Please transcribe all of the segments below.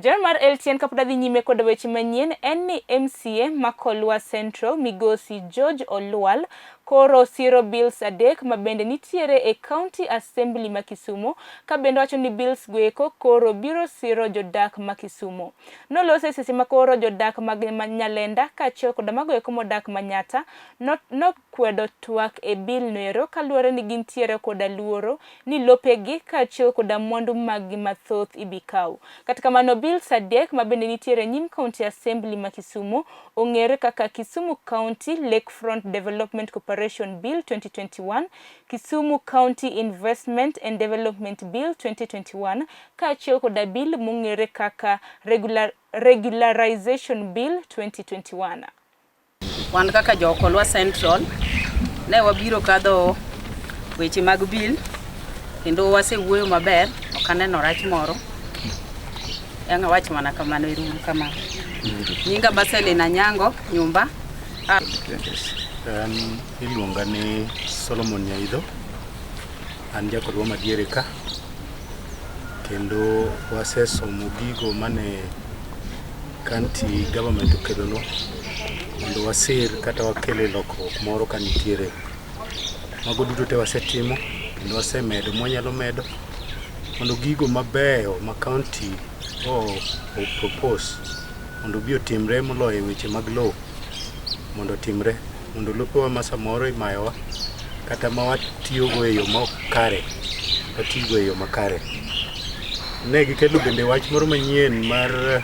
Jal mar LTN kapod adhi nyime kod weche manyien en ni MCA ma Kolwa Central Migosi George Olwal koro siro bills adek ma bende nitiere e County Assembly ma Kisumu ka bende wacho ni bills goeko koro biro siro jodak ma Kisumu. Noloso e seche ma koro jodak mag Nyalenda kaachiel koda mago eko modak Manyatta nokwedo twak e bill noero kaluwore ni gintiere koda luoro ni lopegi kaachiel koda mwandu maggi mathoth ibikaw. Kata kamano, bills adek ma bende nitiere e nyim County Assembly ma Kisumu ong'ere kaka Kisumu County Lakefront Development Corporation Bill 2021, Kisumu County Investment and Development Bill 2021 kaachiel koda bill mong'ere kaka Regularization Bill 2021. Wan kaka jo Kolwa Central ne wabiro kadho weche mag bill kendo wasewuoyo maber, ok aneno rach moro. Ang' awach mana kamano, ero uru kamano. Nyinga Marceline Anyango Nyumba. An iluonga ni Solomon Nyaidho, an jakolwa madiere ka, kendo wasesomo gigo mane county government okelonwa mondo wasir kata wakele lokruok moro ka nitiere. Mago duto te wasetimo kendo wasemedo mwanyalo medo mondo gigo mabeyo ma county o propose mondo obi otimre moloyo e weche mag lowo mondo otimre mondo lopewa ma samoro imayowa kata ma watiyogo e yo ma ok kare watigo e yo makare. Ne gikelo bende wach moro manyien mar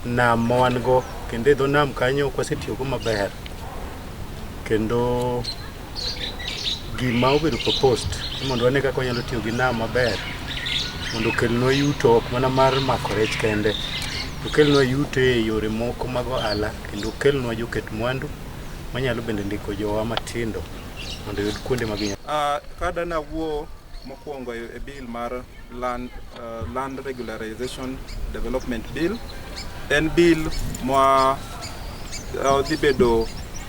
nam ma wan go kendo e dho nam kanyo ok wasetiyogo maber kendo gima obedo proposed ni mondo wane kaka wanyalo tiyo gi nam maber mondo okelnwa yuto ok mana mar mako rech kende okelnwa yuto e yore moko mag ohala kendo okelnwa joket mwandu manyalo bende ndiko jowa matindo mondo oyud kuonde ma ginyalo Kada nawuo mokwongo e bill mar Land Regularization Development Bill, en bill ma dhi bedo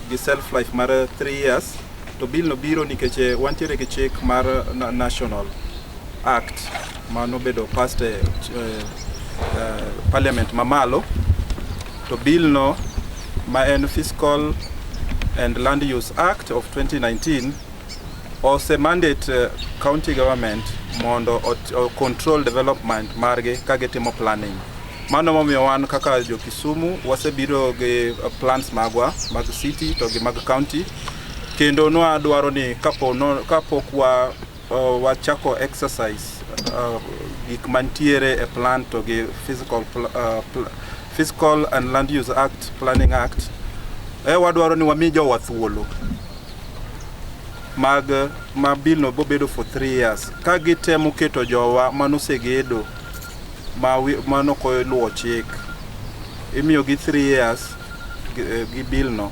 gi shelf life mar 3 years, to bill no biro nikech wantiere gi chik mar National Act manobedo passed e parliament mamalo, to bill no ma en Fiscal and Land Use Act of 2019 ose mandate county government mondo o control development margi ka gitimo planning. Mano momiyo wan kaka jo Kisumu wasebiro gi plans magwa mag city to gi mag county, kendo nwadwaro ni kapo no, kapok wa wachako exercise gik mantiere e plan to gi Fiscal and Land Use Act, Planning Act, wadwaro ni wami jowa thuolo mag ma bill no bobedo for 3 years ka gitemo keto jowa manosegedo ma manok oluwo chik, imiyo gi 3 years gi bill no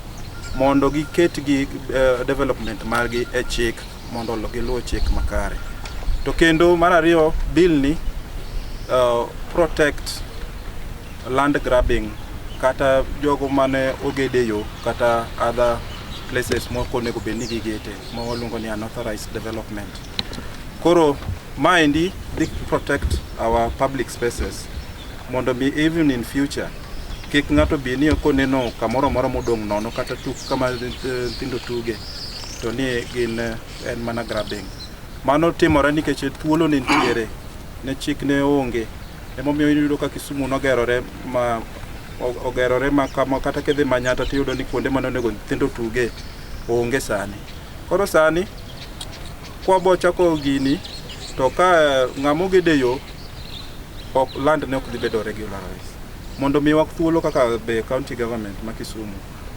mondo giket gi development margi e chik mondo giluw chik makare. To kendo mar ariyo, bill ni protect land grabbing kata jogo mane ogede yo kata other places mok onego bed ni gigete ma waluongo ni unauthorized development. Koro maendi dhi protect our public spaces mondo mi even in future kik ng'ato bi ni koneno kamoro amora modong' nono kata tuk kama nyithindo tuge to ni gin en mana grabbing. Mano timore nikech thuolo ne nitiere ne chik ne onge, emomiyo iyudo ka Kisumu nogerore ma ogerore ma kama kata kidhi Manyatta tiyudo ni kuonde mane onego nyithindo tuge onge sani. Koro sani kwabo chako gini to ka ng'ama ogedo e yo ok land ne ok dhi bedo regularized mondo miwa thuolo kaka be county government ma Kisumu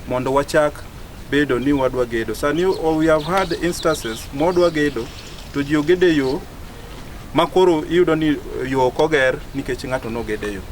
mondo wachak bedo ni wadwa gedo. Sani we have had instances modwa gedo to ji ogedo e yo ma koro iyudo ni yo ok oger nikech ng'ato nogedo e yo.